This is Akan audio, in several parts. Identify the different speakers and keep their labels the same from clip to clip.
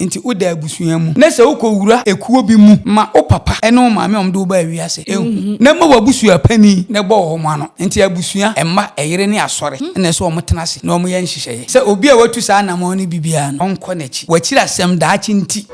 Speaker 1: Nti woda abusua mu, na sɛ wokɔwura ekuo bi mu ma wo papa ne wo maame a wɔde wo baa wiase nhu, na ma w'abusua panin na ɛbɔ wɔn ano. Nti abusua, mma, ɛyere ne asɔre na ɛsɛ wɔtena ase na wɔyɛ nhyehyɛeɛ sɛ obi a watu saa anammɔn no bi biara no, ɔnkɔ n'akyi. W'akyiri asɛm daakye nti.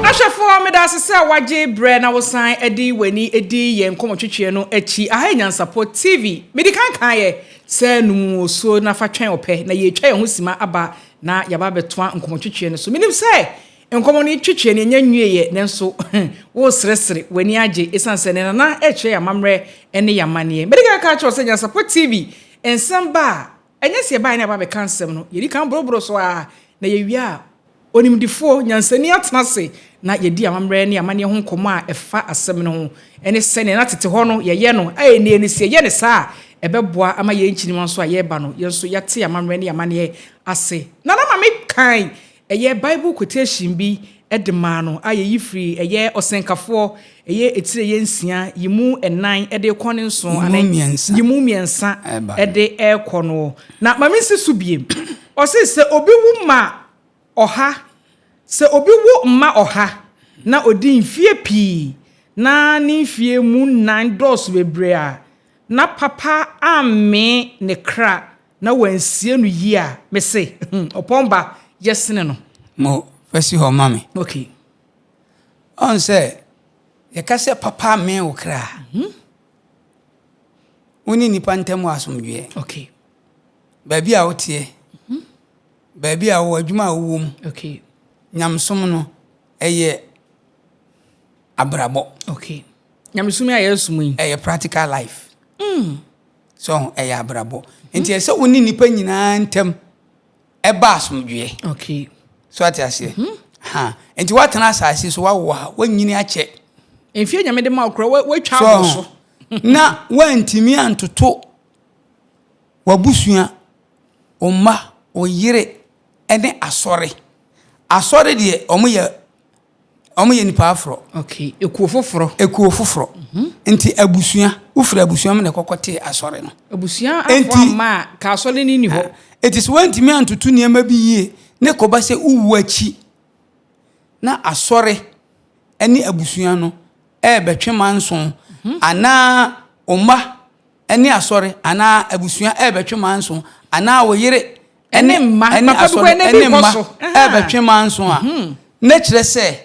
Speaker 2: Ahwɛfoɔ, meda ase sɛ woagye berɛ na wosan de w'ani di yɛn nkɔmmɔtwetweɛ no akyi. Aha yɛ Nyansapɔ TV. Medi kan kaeɛ sɛ nom osuo na fa twɛn ɔpɛ, na yɛretwa yɛn ho sima aba na yɛaba abɛtoa nkɔmmɔtwetweɛ no so. Menim sɛ nkɔmmɔ no twetweɛ no ɛnya nwieɛ, nanso woreseresere, w'ani agye ɛsiane sɛ ne nana rekyerɛ yɛn amammerɛ ne yɛn amanneɛ. Medi kan ka kyerɛ wo sɛ Nyansapɔ TV nsɛm ba a, ɛnyɛ sɛ yɛbaeɛ na yɛaba abɛka nsɛm no, yɛdi kan boroboro so ara na yɛwie a, Onimdefoɔ, nyansani atena ase na yɛadi amammerɛ ne amanneɛ ho nkɔmmɔ a ɛfa asɛm no ho ne sɛdeɛ na tete hɔ no yɛyɛ no a ɛnnɛ no sɛ yɛyɛ no saa a ɛbɛboa ama yɛn nkyirimma nso a yɛreba no yɛn nso yɛate amammerɛ ne amanneɛ ase. Nana ma me kan ɛyɛ Bible quotation bi de maa no a yɛyi firi ɛyɛ Ɔsɛnkafoɔ ɛyɛ etire ɛyɛ nsia yi mu nnan de rekɔ ne nson
Speaker 1: anaa
Speaker 2: yi mu mmiɛnsa de rekɔ no. Na ma mensi so biem. Ɔse sɛ obi wu ma ɔha, sɛ obi wo mma ɔha na odi mfie pii na ne mfie mu nnan dɔɔso bebree a, na papa ammee ne kra na wansie no yie a, mese, ɔpɔn ba yɛ sene no.
Speaker 1: Mo, fa si hɔ ma me.
Speaker 2: Okay.
Speaker 1: Ɔn sɛ, yɛka sɛ papa ammee wo kra a, wo ne nnipa ntam wɔ asomdwoeɛ.
Speaker 2: Okay.
Speaker 1: Baabi a woteɛ, baabi a wowɔ, adwuma a wowɔ mu.
Speaker 2: Okay.
Speaker 1: Nyamesom no, ɛyɛ abrabɔ.
Speaker 2: Okay. Nyamesom yi a yɛresom yi.
Speaker 1: Ɛyɛ practical life. Mm. So ɛyɛ abrabɔ. Nti ɛsɛ wo ne nnipa nyinaa ntam ɛba asomdwoeɛ.
Speaker 2: Okay.
Speaker 1: So ate aseɛ? Mm -hmm. Ha. Nti woatena asase so woawo ha, woanyini akyɛ.
Speaker 2: Mfie nyame de ma wo koraa, woatwa abɔ so.
Speaker 1: Na woantumi antoto w'abusua, wo mma, wo yere ne asɔre. Asɔre deɛ wɔn yɛ wɔn yɛ nipa aforɔ.
Speaker 2: Okay, ekuo foforɔ.
Speaker 1: Ekuo foforɔ. Mm -hmm. Nti abusua, wofiri abusua mu na ɛkɔkɔ tee asɔre no.
Speaker 2: Abusua afɔ ama a ka asɔre no ni hɔ.
Speaker 1: Eti sɛ wɔntumi antoto nneɛma bi yie ne kɔba sɛ wowu akyi na asɔre ne abusua no ɛrebɛtwe manso mhm. anaa wo mma ne asɔre anaa abusua ɛrebɛtwe manso anaa wo yere
Speaker 2: ne mma
Speaker 1: ne asɔre ne mma ɛrebɛtwe manso a mhm. na kyerɛ sɛ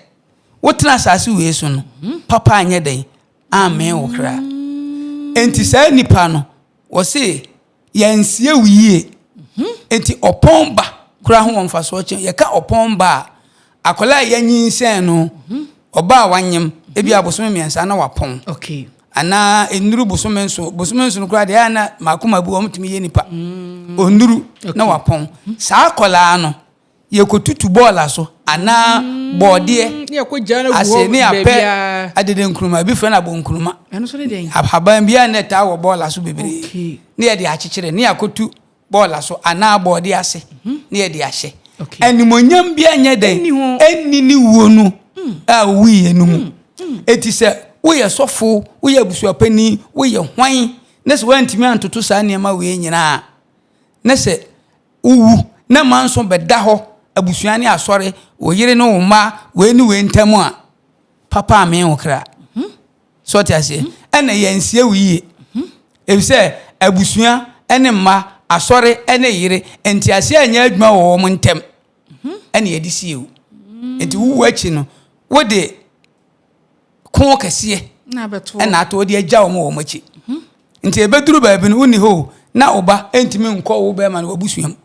Speaker 1: wotena asase wei so no mhm. papa anyɛ dɛn ammee wo kra enti saa nipa no wɔse Yɛansie wo yie. Enti ɔpɔn ba koraa ho wɔ mfasoɔ kyɛn. Yɛka ɔpɔn ba a, akwadaa a yɛanyinsɛn no, ɔba a wanyem, ebi abosome mmiɛnsa na wapɔn.
Speaker 2: Okay.
Speaker 1: Anaa nnuru bosome nso, bosome nso no koraa deɛ na mako mako bi wɔn tumi yɛ nipa. Onnuru na wapɔn. Saa akwadaa no, Yɛkɔtutu bɔɔla so anaa bɔɔdeɛ ase ne apɛ adede nkruma, ebi frɛ no abonkruma. Ahaban bi a na ɛtaa wɔ bɔɔla so bebree ne yɛde akyekyere ne yɛakɔtu bɔɔla so anaa bɔɔdeɛ ase ne yɛde ahyɛ. Animonyam bi anyɛ dɛn ɛnni ne wuo no a owuiɛ no mu. Eti sɛ woyɛ sɔfo, woyɛ abusuapanin, woyɛ hwan ne sɛ woantumi antoto saa nneɛma wei nyinaa ne sɛ Wowu na manso bɛda hɔ, abusua ne asɔre, wo yere ne wo mma, wei ne wei ntam a, papa amee wo kra. So ɔte aseɛ? Ɛna yɛnsie wo yie. Efisɛ abusua ne mma, asɔre ne yere, nteaseɛ anyɛ adwuma wɔ wɔn ntam. Ɛna yɛde sie wo. Nti wowu akyi no, wode ko kɛseɛ ɛna ato wode agya wɔn wɔ wɔn akyi mhm. nti ɛbɛduru baabi no wonni hɔ na wo ba ntumi nkɔ wo bɛrima no w'abusua mu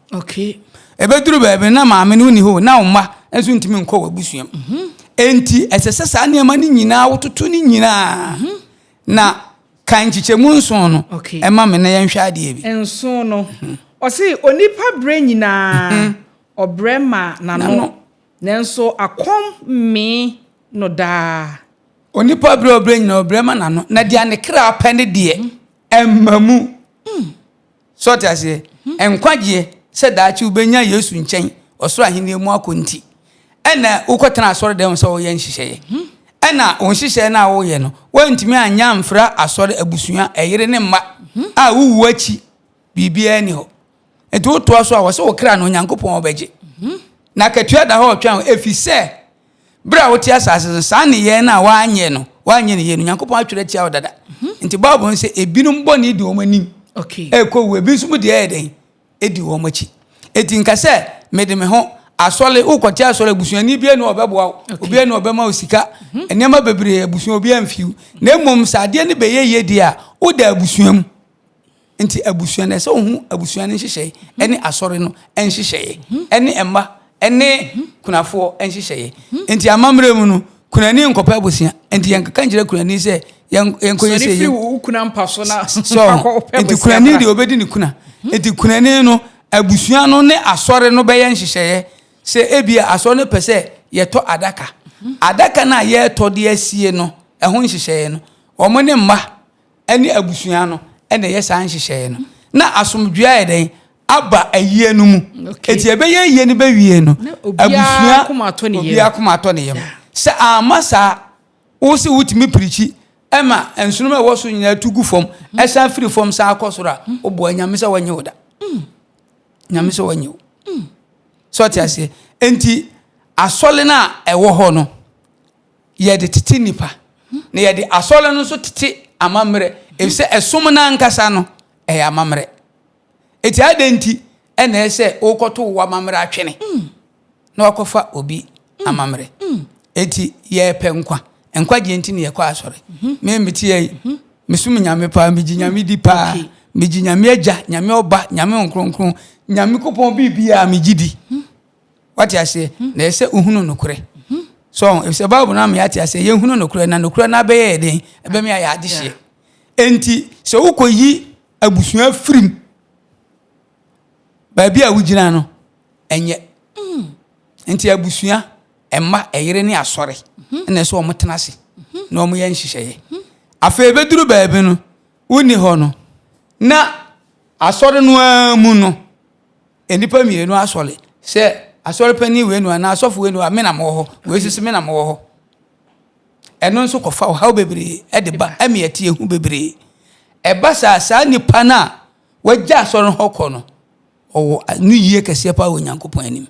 Speaker 1: ɛbɛduru baabi no na maame no wonni hɔ na wo mma nso ntumi nkɔ w'abusua mu mhm. enti ɛsɛ sɛ saa nneɛma no nyinaa wototo no nyinaa mhm. na ka nkyekyɛmu nson no ɛma me na yɛnhwɛ adeɛ bi
Speaker 2: nson no ɔse onipa berɛ nyinaa ɔbrɛ ma n'ano Nanso akɔm mee no daa.
Speaker 1: Onipa brɛ ɔbrɛ nyina ɔbrɛ ma n'ano, na deɛ ne kra pɛ ne deɛ, ɛmma mu. So ɔte aseɛ? Nkwagyeɛ sɛ daakye wobɛnya Yesu nkyɛn ɔsoro ahennie mu akɔ nti, ɛna wokɔtena asɔre dɛm sɛ woyɛ nhyehyɛeɛ. Ɛna wo nhyehyɛe no a woyɛ no, woantumi anyɛ amfra asɔre, abusua, ɛyere ne mma a wowu akyi biribiara nni hɔ. Nti wotoa so a, wɔ sɛ wo kra no Onyankopɔn ɔbɛgye. Na akatua da hɔ ɔtwɛn wo, ɛfiri sɛ berɛ a wote asase so, saa nneyɛɛ no a woanyɛ no, woanyɛ no yie no, Onyankopɔn atwerɛ atia wo dada. Nti Bible no sɛ ebinom bɔne di wɔn anim ɛrekɔ wuo, ebi nso mu deɛ ɛyɛ dɛn? Edi wɔn akyi. Enti nka sɛ mede me ho asɔre, wokɔte asɔre, abusuani bi na ɔbɛboa wo, obi na ɔbɛma wo sika, nneɛma bebree, abusua obi amfiw. Na mmom sɛ adeɛ no bɛyɛ yie deɛ a, woda abusua mu. Nti abusua no, ɛsɛ wohu abusua no nhyehyɛe ne asɔre no nhyehyɛeɛ ne mma ne kunafoɔ nhyehyɛeɛ. Nti amammerɛ mu no, kunani nkɔpɛ abusua. Nti yɛnkeka nkyerɛ kunani sɛ yɛnkɔyɛ sɛ
Speaker 2: firi wo kuna mpa so na
Speaker 1: so nti kunani deɛ ɔbɛdi ne kuna. Nti kunani no, abusua no ne asɔre no bɛyɛ nhyehyɛeɛ sɛ ebia asɔre no pɛ sɛ yɛtɔ adaka. Adaka no a yɛretɔ de asie no, ɛho nhyehyɛeɛ no, wɔn ne mma ne abusua no na ɛyɛ saa nhyehyɛeɛ no. Na asomdwoeɛ ayɛ dɛn? Aba ayie no mu. Enti ɛbɛyɛ ayie no bɛwie no, abusua obiara akoma atɔ ne yam. Sɛ amma saa, wo se wotumi pirikyi ma nsonom a ɛwɔ so nyinaa tu gu fam, ɛsan firi fam san kɔ soro a, woboa Nyame sɛ wɔnyɛ wo da. Nyame sɛ wɔnyɛ wo. Sɛ ɔte aseɛ. Enti asɔre no a ɛwɔ hɔ no, yɛde tete nnipa, na yɛde asɔre no nso tete amammerɛ, efisɛ ɛsom no ankasa no, ɛyɛ amammerɛ. Eti adɛn nti na ɛyɛ sɛ wokɔto wo amammerɛ atwene na wakɔfa obi amammerɛ? Eti yɛpɛ nkwa. Nkwagyeɛ nti na yɛkɔ asɔre. Me mete yɛ yi, mesom Nyame paa, megye Nyame di paa, megye Nyame Agya, Nyame Ɔba, Nyame Honhom Kronkron, Nyame Kopɔn biribiara megye di. Wate aseɛ? Na ɛsɛ sɛ wohunu nokorɛ. So efisɛ Bible no ama yɛate aseɛ, yɛhunu nokorɛ na nokorɛ no abɛyɛ yɛ den, ɛbɛma yɛayɛ adehyeɛ. Enti sɛ wokɔyi abusua firim baabi a wogyina no, ɛnyɛ. Nti abusua, mma, ɛyere ne asɔre na ɛsɛ wɔn tena ase na wɔn yɛ nhyehyɛeɛ. Afei ebɛduru baabi no, wonni hɔ no, na asɔre no ara mu no, Nnipa mmienu asɔre sɛ asɔre panin wei no anaa asɔfo wei no a me na mewɔ hɔ wei nso me na mewɔ hɔ ɛno nso kɔfa ɔhaw bebree ɛde ba ɛmi ɛte ehu bebree ɛba saa saa nipa no a wagya asɔre hɔ kɔ no ɔwɔ no yie kɛseɛ paa wɔ Nyankopɔn anim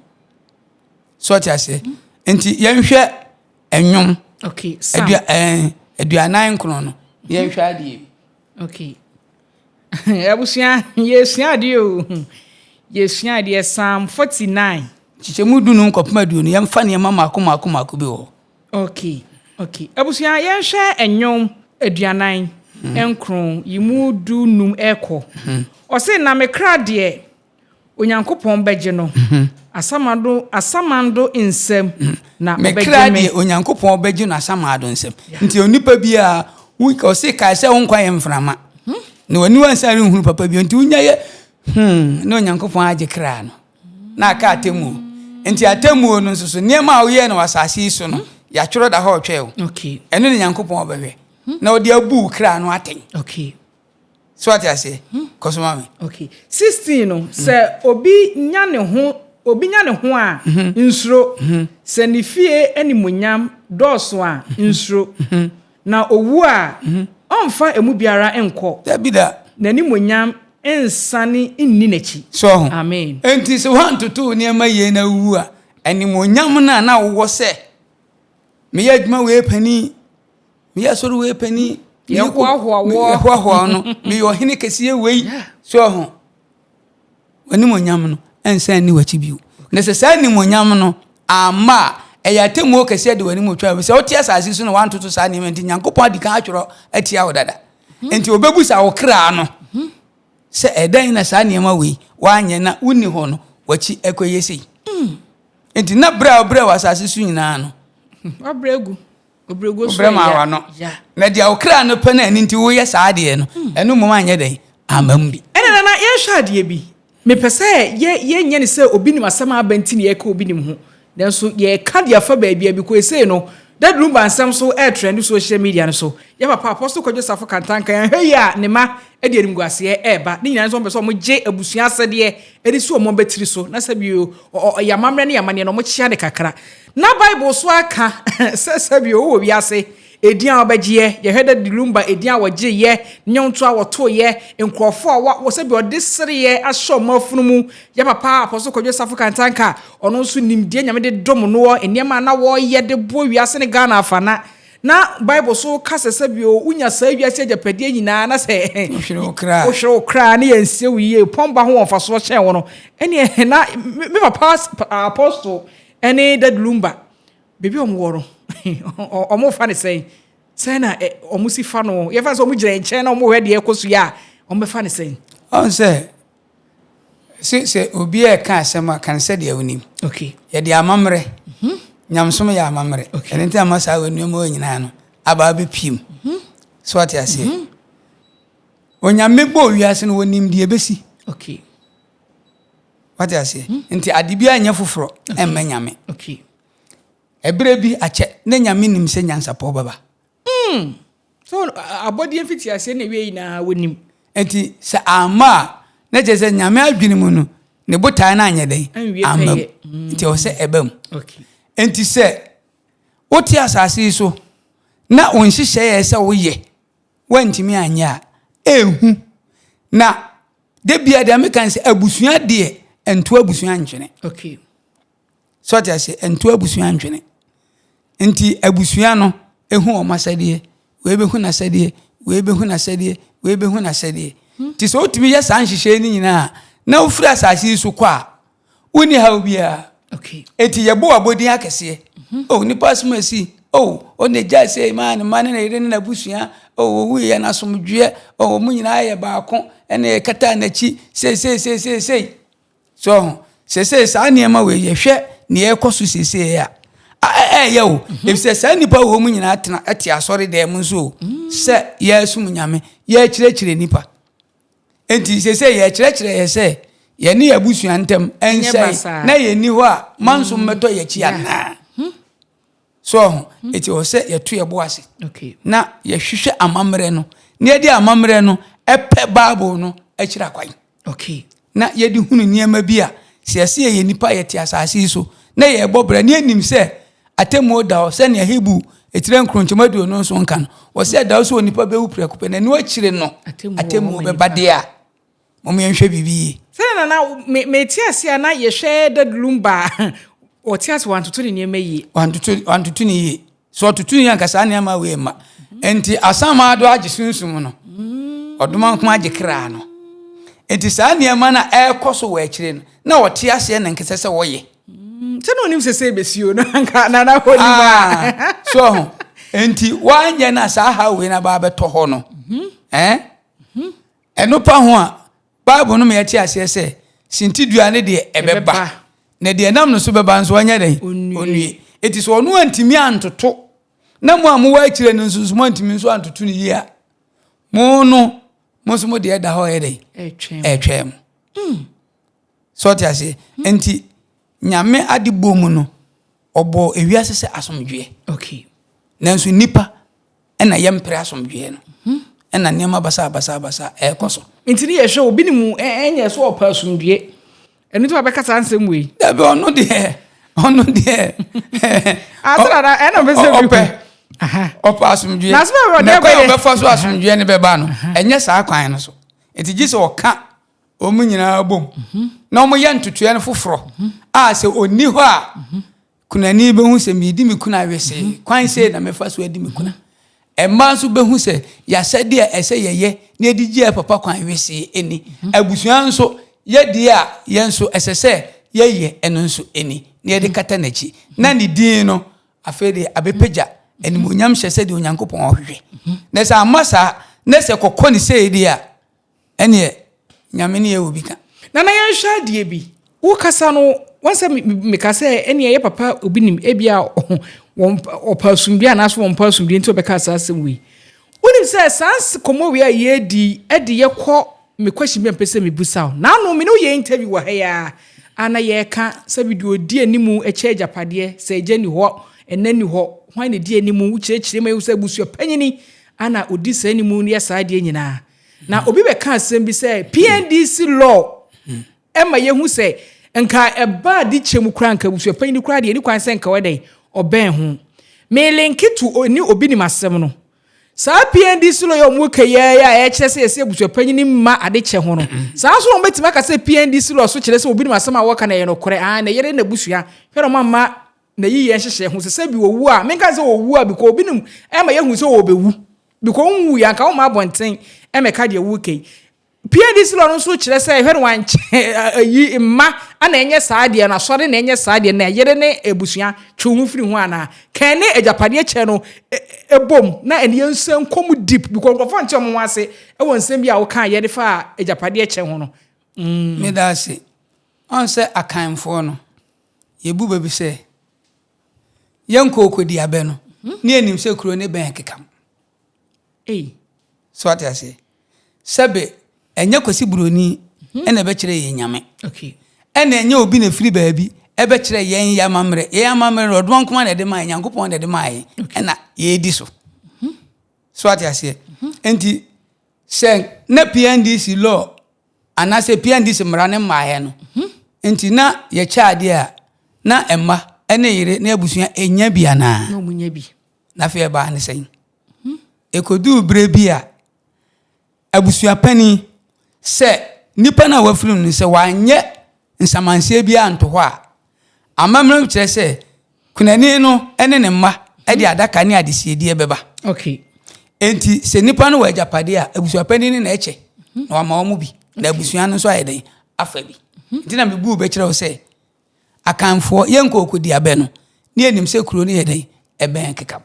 Speaker 1: so ɔte aseɛ nti yɛnhwɛ ɛnwom 49 no yɛnhwɛ adeɛ bi.
Speaker 2: Okay. Abusua, yɛsua adeɛ o. Yɛsua adeɛ Psalm 49.
Speaker 1: Nkyekyɛmu dunum kɔpem aduonu, yɛmfa nneɛma mmaako mmaako mmaako bi wɔ hɔ.
Speaker 2: Okay, okay. Abusua, yɛnhwɛ nnwom 49 yi mu 15 ɛkɔ. Ɔse, na me kra deɛ, Onyankopɔn bɛgye no, asamando, asamando nsam na
Speaker 1: Me
Speaker 2: ɔbɛgye
Speaker 1: kra
Speaker 2: me.
Speaker 1: deɛ Onyankopɔn bɛgye no asamando nsam. Nti onipa biara, wo- ɔse kae sɛ wo nkwa yɛ mframa, na w'aniwa nsa renhunu papa bio. Nti wonya yɛ hmm, na Onyankopɔn agye kra no, na aka atemmuo. Nti atemmuo no nso so, nneɛma a woyɛɛ no wɔ asase yi so no, yɛatwerɛ da hɔ retwɛn wo.
Speaker 2: Okay,
Speaker 1: Ɛno ne Nyankopɔn ɔbɛhwɛ, na ɔde abu wo kra no atɛn.
Speaker 2: okay.
Speaker 1: So ate aseɛ? Kɔ so ma me.
Speaker 2: Okay. 16 no, sɛ obi nya ne ho, obi nya ne ho a, nsuro. Sɛ ne fie animuonyam dɔɔso a, nsuro. Na owu a, ɔmfa emu biara nkɔ.
Speaker 1: Dabi da.
Speaker 2: N'animuonyam nsane nni n'akyi.
Speaker 1: So ho.
Speaker 2: Amen.
Speaker 1: Enti sɛ woantoto wo nneɛma yie na wowu a, animuonyam no a na wowɔ sɛ meyɛ adwuma wei panin, meyɛ asɔre wei panin,
Speaker 2: Yɛhoahoa woɔ.
Speaker 1: yɛhoahoa no, meyɛ ɔhene kɛseɛ wei. So ho. W'animuonyam no ɛnsan nni w'akyi bio. Na sɛ saa animuonyam no amma a, ɛyɛ atemmuo kɛseɛ de w'anim otwa. Sɛ wote asase so na woantoto saa nneɛma nti, Nyankopɔn adi kan atwerɛ atia wo dada. Nti ɔbɛbusa wo kra no sɛ ɛdɛn na saa nneɛma wei woanyɛ na wonni hɔ no, w'akyi ɛkɔyɛ sei. Nti na berɛ a wobrɛ wɔ asase so nyinaa no,
Speaker 2: Wabrɛ agu. Obrɛguo so
Speaker 1: wobrɛ maa
Speaker 2: ɛya.
Speaker 1: w'ano.
Speaker 2: Ya.
Speaker 1: Na deɛ wo kra no pɛ no ɛno nti woyɛ saa adeɛ no, ɛno mmom anyɛ dɛn? Amma mu bi.
Speaker 2: Ɛna Nana yɛnhwɛ adeɛ bi. Mepɛ sɛ yɛ yɛnyɛ no sɛ obi nim asɛm a aba nti na yɛka obi nim ho. Nanso yɛreka de afa baabi a because sei no Daddy Lumba nsɛm so ɛretrend social media no so. Yɛ papa Apostle Kwadwo Safo Kantanka, yɛnhwɛ yie a ne mma de animguaseɛ ɛreba. Ne nyinaa nso wɔpɛ sɛ wɔgye abusua asɛdeɛ de si wɔn abatiri so, na sɛbio yɛn amammerɛ ne yɛn amanneɛ no wɔkyea no kakra. Na Bible so aka sɛ sɛbio wowɔ wiase, edin a wobɛgyeɛ, yɛhwɛ Daddy Lumba edin a wɔgyeeɛ, nnwontoɔ a wɔtoeɛ, nkurɔfoɔ a wɔ sɛbio ɔde sereɛ ahyɛ wɔn afunu mu. Yɛ papa Apostle Kwadwo Safo Kantanka, ɔno nso nimdeɛ Nyame de dom noɔ, nneɛma a na wɔyɛ de boa wiase ne Ghana afa na Na Bible so ka sɛ sɛbio wonya saa wiase agyapadeɛ nyinaa na sɛ
Speaker 1: wohwere wo kra
Speaker 2: wohwere wo kra ne yɛnsie wo yie pɔmba ho wɔ mfasoɔ kyɛn wo no ɛneɛ na me papa Apostle ɛne Daddy Lumba baabi a wɔn wɔ no wɔn fa ne sɛn sɛn na wɔn si fa no yɛfa sɛ wɔn gyina nkyɛn na wɔn hwɛ deɛ ɛkɔ so yi a wɔn bɛfa ne sɛn.
Speaker 1: Ɔn sɛ Se sɛ obi reka asɛm a, ka no sɛdeɛ wonim.
Speaker 2: Okay.
Speaker 1: Yɛde amammerɛ. Mm -hmm. Nyamesom yɛ amammerɛ. Okay. Ɛno nti ama saa wɔ nneɛma wɔ nyinaa no aba abɛpiem. Mm -hmm. So ate aseɛ. Mm -hmm. Onyame bɔɔ wiase no wɔnim deɛ ɛbɛsi.
Speaker 2: Okay.
Speaker 1: Wate aseɛ. Mm -hmm. Nti ade biara nyɛ foforɔ okay. ɛmma Nyame.
Speaker 2: Okay.
Speaker 1: Ɛberɛ bi akyɛ na Nyame nim sɛ nyansapɔ bɛba.
Speaker 2: Mm. So abɔdeɛ mfitiaseɛ ne awiei nyinaa wɔnim.
Speaker 1: Enti sɛ amma a, na kyerɛ sɛ Nyame adwene mu no, ne botae no anyɛ dɛn? Amma mu. Mm. Nti ɛwɔ sɛ ɛba mu.
Speaker 2: Okay.
Speaker 1: Enti sɛ wote asase yi so na wo nhyehyɛeɛ sɛ woyɛ, woantumi anyɛ a, ɛhu. Na da bia deɛ meka ne sɛ abusua deɛ ɛnto abusua ntwene.
Speaker 2: Okay.
Speaker 1: So ɔte ase ɛnto abusua ntwene. Nti abusua no ehu wɔn asɛdeɛ, wei bɛhu n'asɛdeɛ, wei bɛhu n'asɛdeɛ, wei bɛhu n'asɛdeɛ. Nti sɛ wotumi yɛ saa nhyehyɛe no nyinaa na wofiri asase yi so kɔ a, wonni haw biara.
Speaker 2: Okay.
Speaker 1: Eti yɛbɔ w'abɔdin akɛseɛ. Mhm. Oh, nipa asɛm asi. Oh, ɔna gya sɛ maa ne mma ne ne yere ne n'abusua. Oh, owu yɛ n'asomdwoeɛ. Oh, wɔn nyinaa yɛ baako. Ɛna yɛkataa n'akyi. Sei sei sei sei sei. So ho? Seesei saa nneɛma wei yɛhwɛ nea ɛrekɔ so seesei a, ɛyɛ o. Mhm. Efisɛ saa nnipa wɔ mu nyinaa tena ɛte asɔre dan mu nso o. Mm. Sɛ yɛresom Nyame, yɛrekyerɛkyerɛ nnipa. Enti seesei yɛrekyerɛkyerɛ yɛ sɛ yɛne yɛn abusua ntam ɛnsɛe na yɛnni hɔ a manso mm. mmɛtɔ yɛn akyi anaa. Hmm. So ɔho? Eti ɛwɔ sɛ yɛto yɛn bo ase na yɛhwehwɛ amammerɛ no na yɛde amammerɛ no ɛpɛ Bible no akyiri akwan.
Speaker 2: Okay.
Speaker 1: Na yɛde hunu nneɛma bi a sɛ yɛse yɛyɛ nnipa a yɛte asase yi so na yɛrebɔ bra na yɛnim sɛ atemmuo da hɔ sɛnea Hebrew etire nkron nkyɛmu 27 ka no, wɔsɛ ɛda hɔ sɛ onipa bɛwu prɛko pɛ na ɛno akyire no atemmuo bɛba deɛ a, mom yɛnhwɛ biribi yie.
Speaker 2: Sɛnea na na mete ase a na yɛhwɛ Dad Lumba a ɔte ase wantoto ne nneɛma yie.
Speaker 1: Wantoto wantoto ne yie. So ɔtoto ne yie anka saa nneɛma wei mma. Nti asamado agye sunsum no. Ɔdoma nko agye kra no. Nti saa nneɛma no a ɛrekɔ so wɔ akyire no na ɔte aseɛ na nkesɛ sɛ wɔyɛ.
Speaker 2: Sɛ na onim sɛ sɛ ebesi o na anka na na onim
Speaker 1: a. So ho. Nti wanyɛ na saa haw wei na ba abɛtɔ hɔ no. Eh? Ɛno pa ho a, Bible no ma yɛte aseɛ sɛ sintidua no deɛ ɛbɛba, na deɛ ɛnam no so bɛba nso ɔnyɛ dɛn? Ɔnnue. Enti sɛ ɔno antumi antoto, na mo a mowɔ akyire no nso nso moantumi nso antoto no yie a, mo no, mo nso mo deɛ da hɔ yɛ dɛn? Ɛretwɛn mo. Mm. So ɔte aseɛ? Enti Nyame ade bɔ mu no, ɔbɔɔ ewiase sɛ asomdwoeɛ.
Speaker 2: Okay.
Speaker 1: Nanso nnipa ɛna yɛmpere asomdwoeɛ no mhm. ɛna nneɛma basabasabasa ɛrekɔ so.
Speaker 2: Nti ne yɛhwɛ obi ne mu ɛnyɛ so ɔpɛ asomdwoeɛ ɛno nti wabɛka saa nsɛm wei.
Speaker 1: Dabi ɔno deɛ ɔno deɛ
Speaker 2: ɛna ɔpɛ sɛ
Speaker 1: ɔpɛ ɔpɛ asomdwoeɛ na kwan a ɔbɛfa so asomdwoeɛ no bɛba no ɛnyɛ saa kwan no so nti gye sɛ ɔka wɔn nyinaa bom mhm. na wɔyɛ ntotoeɛ no foforɔ mhm. a sɛ ɔnni hɔ a mhm. Kunani bɛhu sɛ meredi me kuna wesee, mhm. kwan sei na mɛfa so adi me kuna. Mmaa nso bɛhu sɛ yɛasɛdeɛ a ɛsɛ yɛyɛ na yɛde gye papa kwan wesee ɛni. Mhm. Abusua nso yɛdeɛ a yɛn nso ɛsɛ sɛ yɛyɛ ɛno nso ɛni na yɛde mhm. kata n'akyi. Na ne din no afei deɛ abɛpagya animuonyam hyɛ sɛdeɛ Onyankopɔn ɔhwehwɛ. Na sɛ amma saa na sɛ kɔkɔ ne sei deɛ a Ɛneɛ Nyame ne yɛ wɔ bi ka.
Speaker 2: Nana yɛnhwɛ adeɛ bi, wo kasa no wɔn sɛ meka sɛ ɛneɛ yɛ papa obi nim ebia wɔn ɔpɛ asomdwie anaasɛ wɔn mpɛ asomdwie nti ɔbɛka saa asɛm wei. Wonim sɛ saa nkɔmmɔ wei a yɛredi ɛde yɛkɔ me question bi a mpɛ sɛ mebusa wo. Naano me ne wo yɛ interview wɔ ha yi ara a na yɛreka sɛ bi deɛ ɔdi animu kyɛ agyapadeɛ sɛ agya ni hɔ. Ɛna nni hɔ. Hwan na ɛdi anim? Wokyerɛkyerɛ mu sɛ abusua panyini ana ɔdi saa anim no yɛ saa adeɛ nyinaa. Na obi bɛka asɛm bi sɛ PNDC law ɛma yɛhu sɛ nka ɛba ade kyɛ mu koraa, nka abusua panyini koraa deɛ, ɛni kwan sɛ nka wɔdɛn ɔbɛn ho. Me link to ne obi nim asɛm no. Saa PNDC law yɛ ɔmo ka yɛ a ɛkyerɛ sɛ yɛsɛ abusua panyini mma ade kyɛ ho no, saa nso na wɔbɛtumi aka sɛ PNDC law so kyerɛ sɛ obi nim asɛm a wɔka na ɛyɛ nokorɛ. Ah, na yɛrɛ n'abusua hwɛ na ɔmo ama na yi yɛn hyehyɛ ho sɛ bi owu a, menka sɛ owu a, because obi nim ɛma yɛhu sɛ ɔbɛwu, because ɔnwu yɛ anka wɔn abɔnten ɛmɛka deɛ wu kei. PNDC law no nso kyerɛ sɛ ɛhwɛ no wankyɛ ayi mma ana ɛnyɛ saa deɛ no, asɔre na ɛnyɛ saa deɛ, na ɛyere ne abusua twe ho firi ho anaa kɛn ne agyapadeɛ kyɛ no ɛbom na ɛne yɛn nsa nkɔm deep, because nkurɔfoɔ nkyɛn wɔn ho ase ɛwɔ nsɛm bi a wɔka yɛde fa agyapadeɛ kyɛ ho no.
Speaker 1: Meda ase. Ɔn sɛ Akanfoɔ no, yɛbu baabi sɛ yɛnkɔ okodi abɛ no ne yɛnim sɛ kuro ne bɛn kekam.
Speaker 2: Ei.
Speaker 1: So ate aseɛ, sɛbe ɛnyɛ Kwasi Buroni ɛna ɛbɛkyerɛ yɛn Nyame, ɛna ɛnyɛ obi na firi baabi ɛbɛkyerɛ yɛn yɛ amammerɛ. Yɛn amammerɛ no, ɔdoɔ nkoma na ɛde maa yɛn, Nyankopɔn na ɛde maa yɛn, ɛna yɛredi so. So ate aseɛ, nti sɛ na PNDC law anaasɛ PNDC mmara ne mmaeɛ no, nti na yɛkyɛ adeɛ a, na mma ɛne yere ne abusua ɛnya bi anaa?
Speaker 2: Na ɔmo nya bi.
Speaker 1: Na afei ɛbaa ne sɛn? Ɛkɔduu berɛ bi a abusuapani sɛ nipa no a wafiri no sɛ wanyɛ nsamanseɛ bi anto hɔ a, amammerɛ kyerɛ sɛ kunani no ne ne mma de adaka ne adesiedeɛ bɛba. Enti sɛ nipa no wɔ agyapadeɛ a, abusuapani no na ɛkyɛ na wama wɔn bi, na abusua no nso ayɛ dɛn afa bi. Nti na mebu bɛkyerɛ wo sɛ Akanfoɔ, yɛnkɔ okodi abɛ no ne yɛnim sɛ kuro no yɛ dɛn ɛbɛn kekam.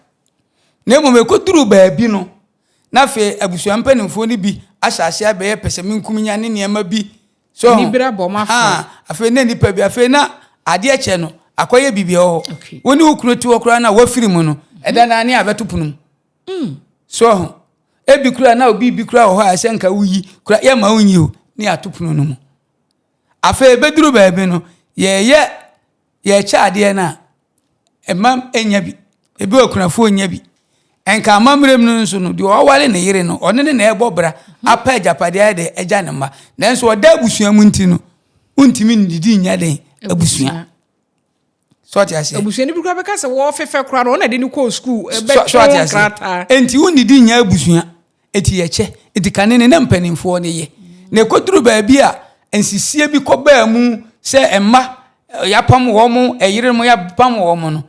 Speaker 1: Na mmom ɛkɔduru baabi no, na afei abusua mpanimfoɔ no bi ahyɛ ase abɛyɛ pɛsɛmenkominya ne nneɛma bi so.
Speaker 2: Anibere abɔ ɔmo afa.
Speaker 1: Ah, afei na nipa bi, afei na adeɛ kyɛ no akɔyɛ biribi wɔ hɔ. Wo ne wo kunu te hɔ koraa na wafiri mu no, ɛda naa ne abɛto pono mu so ho. Ebi koraa na obi bi koraa wɔ hɔ a ɛsɛ nka woyi koraa, yɛma wonyi o, ne ato pono no mu. Afei ebɛduru baabi no, yɛyɛ yɛkyɛ adeɛ no a, ɛma nya bi, ebi wɔ kunafoɔ nya bi. Nka amammerɛ mu no nso no, deɛ ɔware ne yere no, ɔne ne na ɛbɔ bra apɛ agyapadeɛ ayɛ de agya ne mma, nanso ɔda abusua mu nti no, wontumi ndidi nya den abusua. So ɔte aseɛ?
Speaker 2: Abusua no bi koraa bɛka sɛ wɔfefɛ koraa no, ɔna de no kɔɔ sukuu.
Speaker 1: So ɔte
Speaker 2: ɛbɛtwe
Speaker 1: aseɛ?
Speaker 2: Nkrataa.
Speaker 1: Enti wonnidi nya abusua, eti yɛkyɛ. Eti kane ne na mpanimfoɔ no yɛ na ɛkɔduru baabi a nsisie bi kɔbaa mu sɛ mma yɛapam wɔn mo, ɛyere mo yɛapam wɔn mo no,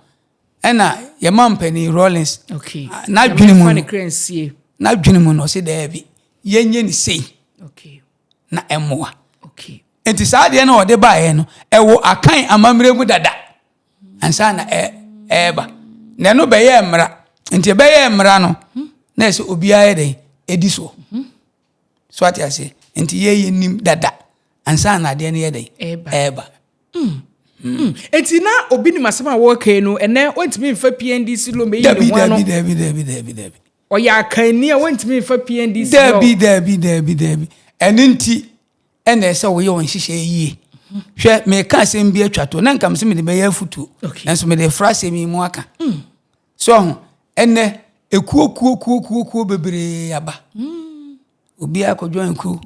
Speaker 1: ɛna yɛma mpanin Rawlings n'adwene mu
Speaker 2: Nyame mfa
Speaker 1: no
Speaker 2: ne kra nsie.
Speaker 1: N'adwene mu no, ɔsi daabi, yɛnyɛ ne sei na ɛmmoa. Nti saa adeɛ no a ɔde baeɛ no, ɛwɔ Akan amammerɛ mu dada ansa na ɛɛba, na ɛno bɛyɛ mmara. Nti ɛbɛyɛ mmara no na ɛsɛ obiara yɛ dɛn ɛdi soɔ. So ate aseɛ? Nti yɛyɛ nim dada ansa na adeɛ no yɛ dɛn
Speaker 2: ɛɛba.
Speaker 1: Ɛɛba.
Speaker 2: Eti na obi nim asɛm a wɔreka yi no, ɛnɛ wɔntumi nfa PNDC law mɛyi
Speaker 1: Dabi.
Speaker 2: ne ho ano.
Speaker 1: Dabi, dabi, dabi, dabi, dabi.
Speaker 2: Ɔyɛ akanni a, wɔntumi nfa PNDC law.
Speaker 1: Dabi, dabi, dabi, dabi. Ɛno nti ɛna ɛsɛ woyɛ wɔn nhyehyɛ yie. Hwɛ, meka asɛm bi atwa to na nka mesɛ mede bɛyɛ afotuo, nanso mede fra asɛm yi mu aka so ho. Ɛnɛ ekuo kuo kuo kuo kuo bebree aba, obiara akɔdwɔn kuo.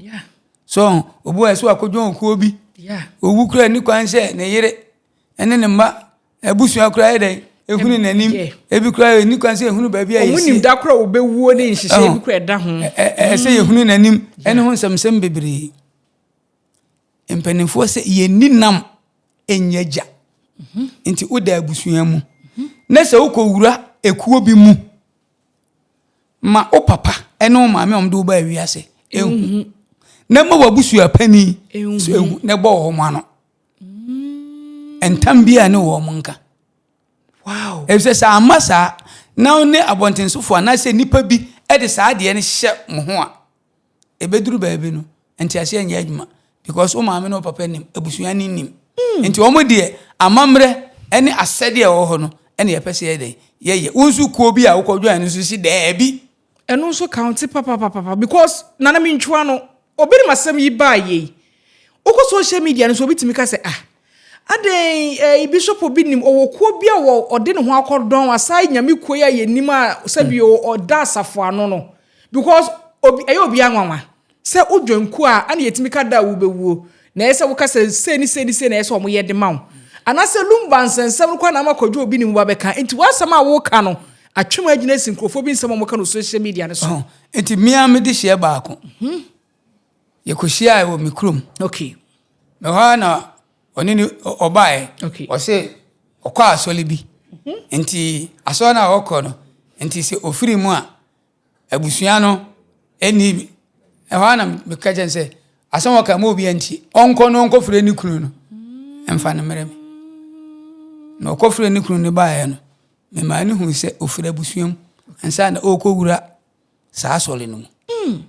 Speaker 1: So ho, obi wɔ sɛ wakɔdwɔn kuo bi, owu kura ni kwan sɛ ne yere ɛne ne mma abusua kura yɛ dɛn ehunu n'anim. Ebi kura ni kwan sɛ ehunu baabi a
Speaker 2: ɔmo nim
Speaker 1: yɛsie
Speaker 2: da koro a wɔbɛwuo ne nhyehyɛ
Speaker 1: Ɛho.
Speaker 2: bi kora ɛda ho.
Speaker 1: Ɛsɛ yɛhunu n'anim ɛne ho nsɛmsɛm bebree. Mpanimfoɔ sɛ yɛnni nam ɛnyɛ gya, nti woda abusua mu na sɛ wokɔwura ekuo bi mu ma wo papa ɛne wo maame a ɔmde wo ba awiase ehu, na ma w'abusua panin
Speaker 2: Ehu.
Speaker 1: so ehu, na ɛbɔ wɔn ano ntam bi a ne wɔn nka. Efisɛ sɛ ama saa na wo ne abɔntensofoɔ anaasɛ nnipa bi de saa adeɛ no hyɛ mo ho a, ɛbɛduru baabi no, nteaseɛ nyɛ adwuma, because wo maame ne wo papa nim, abusua no nim. Nti wɔn deɛ, amammerɛ ne asɛdeɛ ɛwɔ hɔ no ɛna yɛpɛ sɛ yɛyɛ dɛn yɛyɛ. Wo nso kuo bi a wokɔdwan no nso si daabi.
Speaker 2: Ɛno nso count papapapapa, because nana mentwa no, obi nim asɛm yi baa yei, wokɔ social media no so, obi tumi ka sɛ, ah, Adɛn eh, Bishop Obinim, ɔwɔ kuo bi a wɔ ɔde ne ho akɔdɔn asae nyame kuo yi a yɛnim a sɛbi ɔda asafo ano no. Because obi, ɛyɛ obiara nwanwa sɛ wodwan kuo a ana yɛtumi ka da a wobɛwuo na ɛyɛ sɛ woka sɛ sei ne sei ne sei na ɛyɛ sɛ wɔyɛ de ma wo. Anaasɛ Lumba nsɛnsɛm no koraa na ama Kwadwo Obinim ba bɛka. Nti w'asɛm a woka no atwem agyina asi nkurɔfoɔ bi nsɛm a wɔka no social media no so.
Speaker 1: Nti me ara mede hyeɛ baako. Yɛkɔhyiae wɔ me kurom.
Speaker 2: Okay.
Speaker 1: Mewɔ hɔ ara na ɔne ne ɔbaeɛ.
Speaker 2: Okay.
Speaker 1: Ɔse ɔkɔ asɔre bi. Nti asɔre no a ɔkɔ no, nti sɛ ɔfiri mu a, abusua no ɛnni ɛhɔ ara na meka kyerɛ no sɛ asɛm a ɔka ma obi antie. Ɔnkɔ na ɔnkɔfrɛ ne kunu no mfa no mmerɛ me. Na ɔkɔfrɛ ne kunu no baeɛ no, memaa no hui sɛ ɔfiri abusua mu ansa na ɔrekɔwura saa asɔre no mu.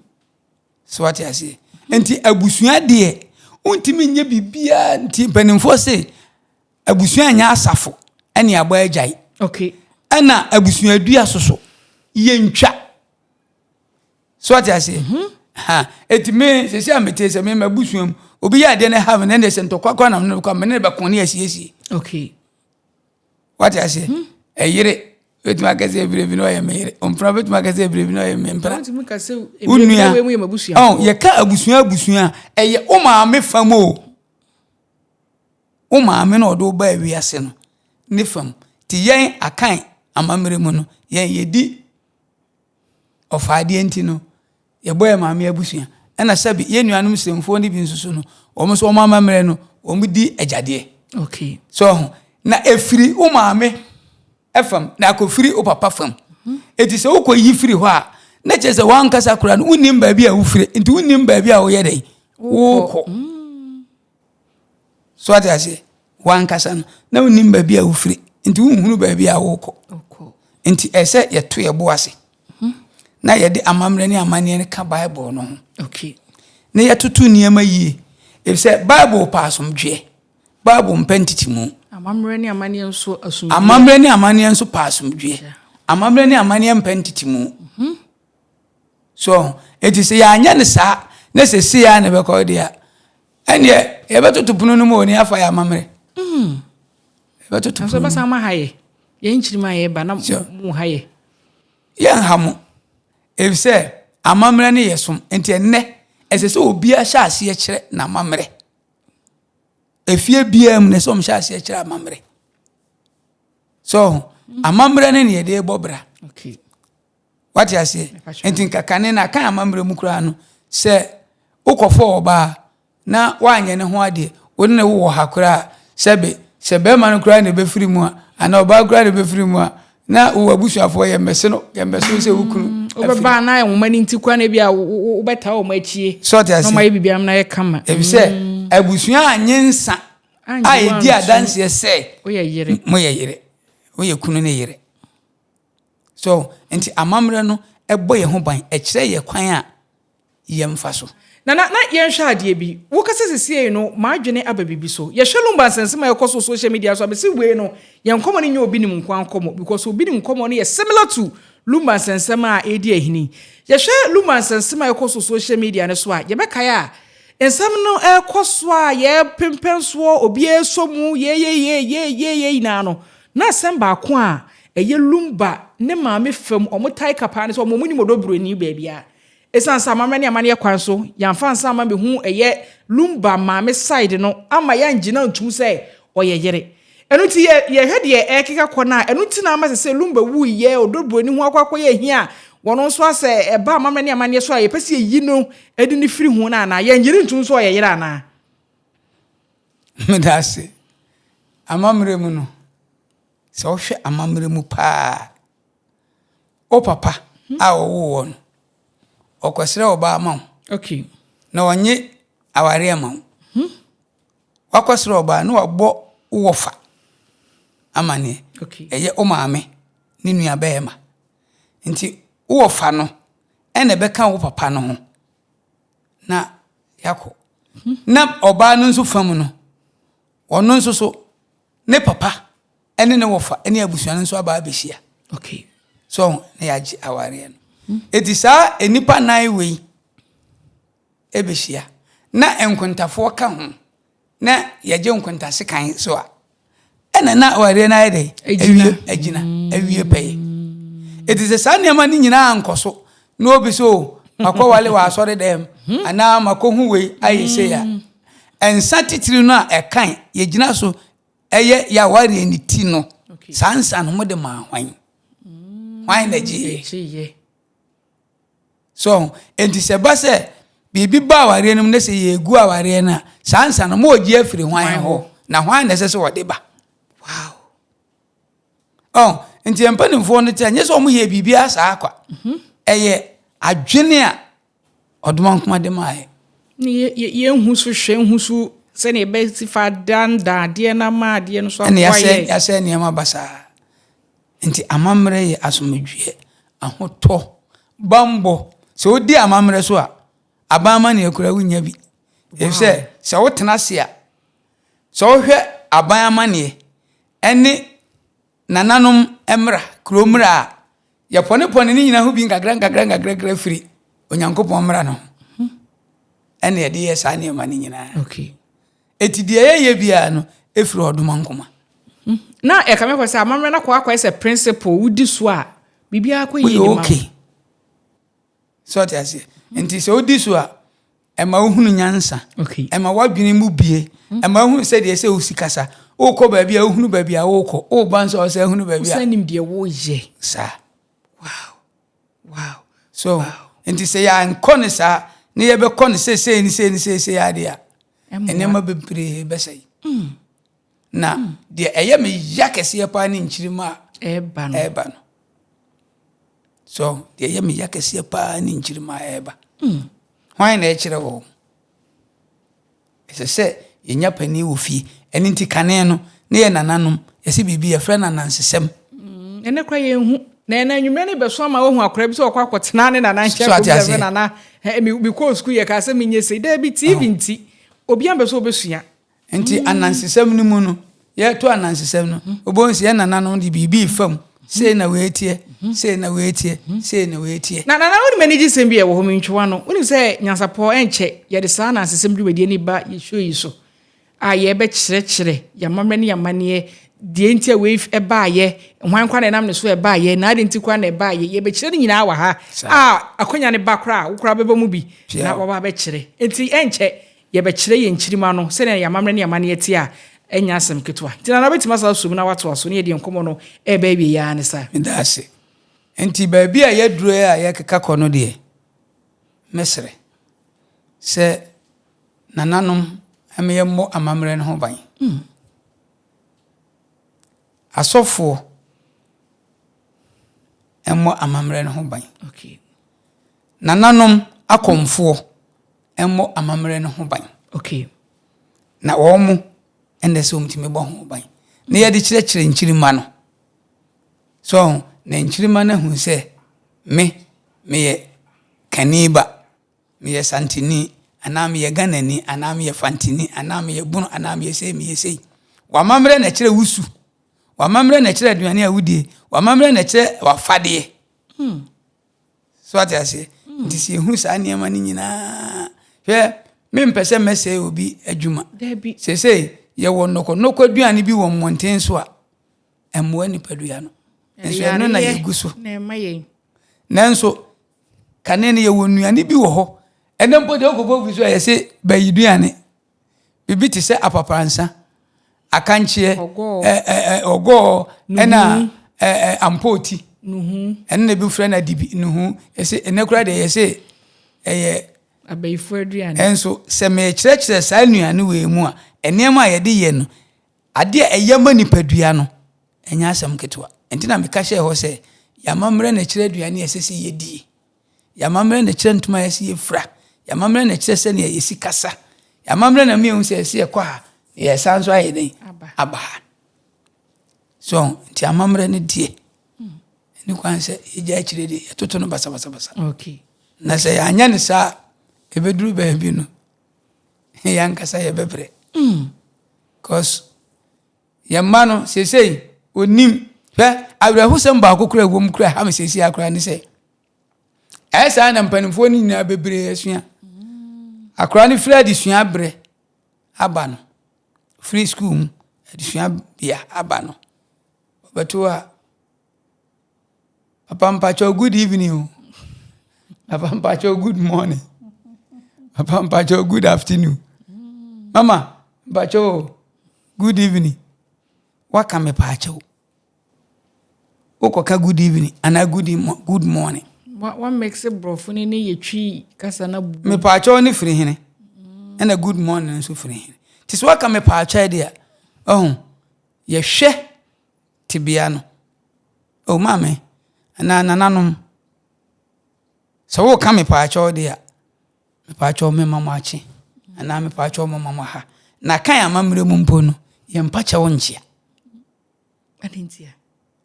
Speaker 1: So wate aseɛ? Nti abusua deɛ, wontumi nyɛ biribiara nti mpanimfoɔ se abusua nyɛ asafo ɛne abɔ agyae.
Speaker 2: Okay.
Speaker 1: Ɛna abusua dua soso yɛntwa. So wate aseɛ? Mm -hmm. Ha, eti me sisi a mete sɛ me m'abusua mu obi yɛ adeɛ no ha me na ɛnde sɛ ntɔkwa kora na me ne me ne bɛko ne asiesie.
Speaker 2: Okay.
Speaker 1: Wate aseɛ? Hmm. Ɛyere bɛtumi aka sɛ ebire bi na ɔyɛ me yere. Mpena bɛtumi aka sɛ ebire bi na ɔyɛ me mpena. Wo nua. Ɔn yɛka abusua abusua a ɛyɛ wo maame fam o. Wo maame na ɔde wo baa wiase no ne fam. Ti yɛn akan amammerɛ mu no yɛn yɛdi ɔfaadeɛ nti no Yɛbɔ yɛn maame abusua. Ɛna sɛbi yɛn nuanom Sremfoɔ no bi nso so no, wɔn nso wɔn amammerɛ no, wɔn di agyadeɛ.
Speaker 2: Okay.
Speaker 1: So ho. Na efiri wo maame fam na akɔfiri wo papa fam. Eti sɛ wokɔ yi firi hɔ a, na kyerɛ sɛ wankasa koraa no wonnim baabi a wofiri, nti wonnim baabi a woyɛ dɛn wokɔ. So ate aseɛ? Wankasa no, na wonnim baabi a wofiri, nti wonhunu baabi a wokɔ. Nti ɛsɛ yɛto yɛn bo ase na yɛde amammerɛ ne amanneɛ no ka Bible no ho.
Speaker 2: Okay.
Speaker 1: Na yɛtoto nneɛma yie. Efisɛ Bible pɛ asomdwoeɛ. Bible mpɛ ntetemu.
Speaker 2: Amammerɛ ne amanneɛ nso asomdwoeɛ.
Speaker 1: Amammerɛ ne amanneɛ nso pɛ asomdwoeɛ. Amammerɛ ne amanneɛ mpɛ ntetemu. Mm -hmm. So, eti sɛ yɛanyɛ no saa na sɛ sei ara na ɛbɛkɔ deɛ a, ɛnneɛ yɛbɛtoto pono no mu o ne afa yɛ amammerɛ.
Speaker 2: Mm.
Speaker 1: Yɛbɛtoto pono.
Speaker 2: Nanso ɛbɛsan ma ha yɛ. Yɛn nkyiri ma yɛba na mo ha yɛ.
Speaker 1: Yɛnha mo. Efisɛ amammerɛ no yɛ som. Nti ɛnnɛ ɛsɛ sɛ obiara hyɛ aseɛ kyerɛ n'amammerɛ. Efie biara mu na ɛsɛ wɔn hyɛ aseɛ kyerɛ amammerɛ. So amammerɛ no na yɛde bɔ bra.
Speaker 2: Okay.
Speaker 1: Wate aseɛ? Nti nka kane no akan amammerɛ mu koraa no, sɛ wokɔfɔ ɔbaa na woanyɛ ne ho adeɛ, wo ne no wowɔ ha koraa a, sɛbe sɛ bɛrima no koraa na ɛbɛfiri mu a, anaa ɔbaa koraa na ɛbɛfiri mu a, na wowɔ abusuafoɔ yɛmmɛse no, yɛmmɛse wo sɛ wo kunu
Speaker 2: mm, wobɛba
Speaker 1: afiri.
Speaker 2: na nwoma no nti koraa na ebi a wobɛtaa wɔn akyie.
Speaker 1: Sɛ ɔte
Speaker 2: Na
Speaker 1: aseɛ?
Speaker 2: wɔayɛ biribiara na ayɛ kama.
Speaker 1: Efisɛ mm. abusua annye nsa a ɛdi adanseɛ sɛ
Speaker 2: woyɛ yere.
Speaker 1: Moyɛ yere. Woyɛ kunu ne yere. So nti amammerɛ no bɔ yɛn ho ban, ɛkyerɛ yɛn kwan a yɛmfa so.
Speaker 2: Nana, na yɛnhwɛ adeɛ bi. Wokasa sesiei no, m'adwene aba biribi so. Yɛhwɛ Lumba nsɛnsɛm a ɛkɔ so wɔ social media so a, mese wei no, yɛn nkɔmmɔ no nyɛ Obinim nko ara nkɔmmɔ because Obinim nkɔmmɔ no yɛ similar to Lumba nsɛnsɛm a ɛredi ahini. Yɛhwɛ Lumba nsɛnsɛm a ɛkɔ so wɔ social media no so a, yɛbɛkae a, nsɛm no ɛrekɔ so a yɛrepempɛn soɔ, obiara resɔ mu, yei yei yei yei nyinaa no, na asɛm baako a Ɛyɛ Lumba ne maame fam, wɔtae ka paa ne sɛ wɔn nnim ɔdɔ buroni baabiara. Esiane sɛ amammerɛ ne amanneɛ kwan so, yɛamfa ansa amma mehu ɛyɛ Lumba maame side no amma yɛangyina antum sɛ ɔyɛ yere. Ɛno nti yɛ yɛhwɛ deɛ ɛrekeka kɔ no a, ɛno nti na ama sɛ sɛ Lumba wuiɛ, ɔdɔ buroni ho akɔ akɔyɛ ahi a, wɔn nso asɛ ɛba amammerɛ ne amanneɛ so a yɛpɛ sɛ yɛyi no de no firi ho no anaa? Yɛnnye no ntum sɛ ɔyɛ yere anaa?
Speaker 1: Meda ase. Amammerɛ mu no, Sɛ wohwɛ amammerɛ mu paa a, wo papa a ɔwoo wɔ no, ɔkɔsrɛ ɔbaa ma wo.
Speaker 2: Okay.
Speaker 1: Na ɔnye awareɛ ma wo. Hmm? Wakɔsrɛ ɔbaa na wabɔ wo wɔfa amaneɛ.
Speaker 2: Okay.
Speaker 1: Ɛyɛ wo maame ne nua bɛrima. Nti wo wɔfa no ɛna ɛbɛka wo papa no ho na yakɔ. Hmm. Na ɔbaa no nso fam no, ɔno nso so ne papa ne ne wɔfa ne abusua no nso aba abɛhyia.
Speaker 2: Okay.
Speaker 1: So na yɛagye awareɛ no. Eti saa nnipa nan wei ɛbɛhyia na nkontafoɔ ka ho. na yɛgye nkontase kan so a, ɛna na awareɛ no ayɛ dɛ awie agyina awie pɛyɛ. Ɛti sɛ saa nneɛma no nyinaa nkɔ so na obi so o makɔwale wɔ asɔre dɛm hmm. anaa makɔhu wei ayɛ sei a, nsa titiri no a ɛkan yɛgyina so ɛyɛ yɛawareɛ no ti no, saa nsa no mode maa hwan? Hwan na gyeeɛ? So enti sɛ ɛba sɛ biribi ba awareɛ no mu na sɛ yɛgu awareɛ no a, saa nsa no moregye afiri hwan hɔ na hwan na ɛsɛ sɛ wɔde ba?
Speaker 2: Wow.
Speaker 1: Oh, nti yɛn mpanimfoɔ no te nyɛ sɛ wɔn yɛ biribiara saa kwa. Mhm. Ɛyɛ adwene a ɔdomankoma de maaeɛ.
Speaker 2: Ne yɛnhu so hwɛ nhu so sɛnea ɛbɛsi fa dandan adeɛ no ama adeɛ no so
Speaker 1: aboa yɛ. Ɛna yɛasɛ nneɛma basaa. Nti amammerɛ yɛ asomdwoeɛ, ahotɔ, bammɔ. Sɛ wodi amammerɛ so a, aban amanneɛ koraa wonnya bi. Efisɛ sɛ wotena ase a, sɛ wohwɛ aban amanneɛ ne nananom mmara, kuro mmara a, yɛpɔnepɔne ne nyinaa ho bi nkakra nkakra nkakra firi Onyankopɔn mmara no ho. Ɛna yɛde yɛ saa nneɛma no nyinaa.
Speaker 2: Okay.
Speaker 1: Eti deɛ yɛyɛ biara no efiri ɔdomankoma.
Speaker 2: Hmm. Na ɛka mi kɔ sɛ amammerɛ no akɔ akɔyɛ sɛ principle wodi so a biribiara kɔ yie de ma.
Speaker 1: Okay. Sɛ ɔte aseɛ. Nti sɛ wodi so a ɛma wohunu nyansa.
Speaker 2: Okay.
Speaker 1: Ɛma w'adwene mu bie. Hmm. Ɛma wohunu sɛ deɛ sɛ wosi kasa. Wokɔ baabi a wohunu baabi a wokɔ. Woba nso a ɔsɛ hunu baabi a.
Speaker 2: Wosan nim deɛ woyɛ.
Speaker 1: Saa.
Speaker 2: Wow. Wow.
Speaker 1: So wow. Nti sɛ yɛankɔ no saa na yɛbɛkɔ no seesei ne sei ne seesei adeɛ a, nneɛma bebree bɛsɛe. Mm. Na mm. deɛ ɛyɛ me ya kɛseɛ paa ne nkyirima
Speaker 2: a ɛreba no.
Speaker 1: Ɛreba no. So deɛ ɛyɛ me ya kɛseɛ paa ne nkyirima a ɛreba. Mm. Hwan na ɛkyerɛ wɔn? Ɛsɛ sɛ yɛnya panin wɔ fie. Ɛno nti kane no, ne yɛ nananom, yɛse biribi yɛfrɛ no anansesɛm.
Speaker 2: Mm, ɛnɛ kora yɛnhu. Na ɛna anwummerɛ no bɛso ama woahu akora bi sɛ ɔkɔ akɔtena ne nana nkyɛn kɔ bi sɛ nana mekɔɔ sukuu yɛkaa sɛ menyɛ sei. Daabi, TV nti obiara mpɛ sɛ ɔbɛsua.
Speaker 1: Nti anansesɛm no mu no, yɛto anansesɛm no, wobɛhu sɛ yɛn nananom de biribi refa mu. Sei na wei teɛ, sei na wei teɛ, sei na wei teɛ.
Speaker 2: Na nana wonim anigyesɛm bi a ɛwɔ hɔ mentwe w'ano. Wonim sɛ nyansapɔ ɛnkyɛ yɛde saa anansesɛm dwumadie no ba yɛ show yi so a yɛbɛkyerɛkyerɛ yɛn amammerɛ ne yɛn amanneɛ, deɛ nti a wei baeɛ, hwan koraa na ɛnam ne so ɛbaeɛ, na adɛn nti koraa na ɛbaeɛ. Yɛbɛkyerɛ ne nyinaa wɔ ha a akwanya no ba koraa a wo koraa bɛba mu bi na waba abɛkyerɛ. Nti ɛnkyɛ Yɛbɛkyerɛ yɛn nkyirimma no sɛnea yɛn amammerɛ ne yɛn amanneɛ te a, ɛnyɛ asɛm ketewa. Nti Nana wobɛtumi asan aso mu na woatoa so na yɛde yɛn nkɔmmɔ no reba awiei ara ne saa.
Speaker 1: Meda ase. Nti baabi a yɛaduru yi a yɛrekeka kɔ no deɛ, mɛsrɛ sɛ nananom ma yɛmmɔ amammerɛ no ho ban. Asɔfoɔ mmɔ amammerɛ no ho ban. Nananom akɔmfoɔ mmɔ amammerɛ no ho ban.
Speaker 2: Okay.
Speaker 1: Na wɔn mo ɛna sɛ wɔtumi bɔ ho ban. Na yɛde kyerɛkyerɛ nkyirimma no. So na nkyirimma no ahu sɛ me meyɛ kani ba, meyɛ santini, anaa meyɛ Ghanani, anaa meyɛ fantini, anaa meyɛ bono, anaa meyɛ sei, meyɛ sei. W'amammerɛ na ɛkyerɛ wo su. W'amammerɛ na ɛkyerɛ aduane a wodie. W'amammerɛ na ɛkyerɛ w'afadeɛ.
Speaker 2: Hmm.
Speaker 1: So ate aseɛ? Hmm. Nti sɛ yɛhu saa nneɛma no nyinaa, hwɛ, mempɛ sɛ mɛsɛe obi adwuma. Seesei yɛwɔ nnɔkɔnnɔkɔ aduane bi wɔ mmɔnten so a ɛmmoa nipadua no. Nso ɛno na yɛgu so. Nanso kane no yɛwɔ nnuane bi wɔ hɔ. Ɛnɛ mpo deɛ wokɔbɔ obi so a yɛse bayi duane. Biribi te sɛ apapransa, akankyeɛ, ɔgɔɔ, ɛna ampɔɔti. Ɛno na ebi frɛ no adibi, nuhu. Yɛse ɛnɛ koraa deɛ yɛse ɛyɛ
Speaker 2: abayifo aduane.
Speaker 1: Ɛnso sɛ mekyerɛkyerɛ saa nnuane wei mu a, nneɛma a yɛde yɛ no, adeɛ a ɛyɛ ma nipadua no, ɛnyɛ asɛm ketewa. Nti na meka hyɛɛ hɔ sɛ, yɛn amammerɛ na ɛkyerɛ aduane a ɛsɛ sɛ yɛdie. Yɛn amammerɛ na ɛkyerɛ ntoma a ɛsɛ yɛfira. Yɛn amammerɛ na ɛkyerɛ sɛnea yɛsi kasa. Yɛn amammerɛ na ɛma yɛhu sɛ ɛsɛ yɛkɔ ha, na yɛsan nso ayɛ dɛn? Aba ha. So nti amammerɛ no deɛ, ɛne kwan sɛ yɛgya akyire deɛ yɛtoto no basabasabasa.
Speaker 2: Okay.
Speaker 1: Na sɛ yɛanyɛ no saa a, ɛbɛduru baabi no, yɛn ankasa yɛbɛbrɛ. Cause Yɛn mma no, seesei wɔnnim. Hwɛ, awerɛhosɛm baako koraa ɛwɔ mu koraa ɛha me seesei ara koraa ne sɛ, ɛyɛ saa na mpanimfoɔ no nyinaa bebree asua. Akwadaa no firi adesua berɛ aba no. firi sukuu mu, adesuabea aba no, ɔbɛto a, Papa mpakyɛw good evening o. Papa mpakyɛw good morning. Papa mpakyɛw good afternoon. Mama mpakyɛw good evening. Waka me paakyɛw. Wokɔka good evening anaa good morning.
Speaker 2: Wa mix borɔfo ne ne yɛ Twi kasa na bu.
Speaker 1: Me paakyɛw ne firi hene. Ɛna good morning nso firi hene. Nti sɛ waka me paakyɛw deɛ, ɔho, yɛhwɛ tebea no. O maame anaa nananom, sɛ woka me paakyɛw deɛ a, mepaakyɛw mema mo akye anaa mepaakyɛw mema mo aha. Na kan amammerɛ mu mpo no, yɛmpa kyɛw nkyea.
Speaker 2: Adɛn ntia?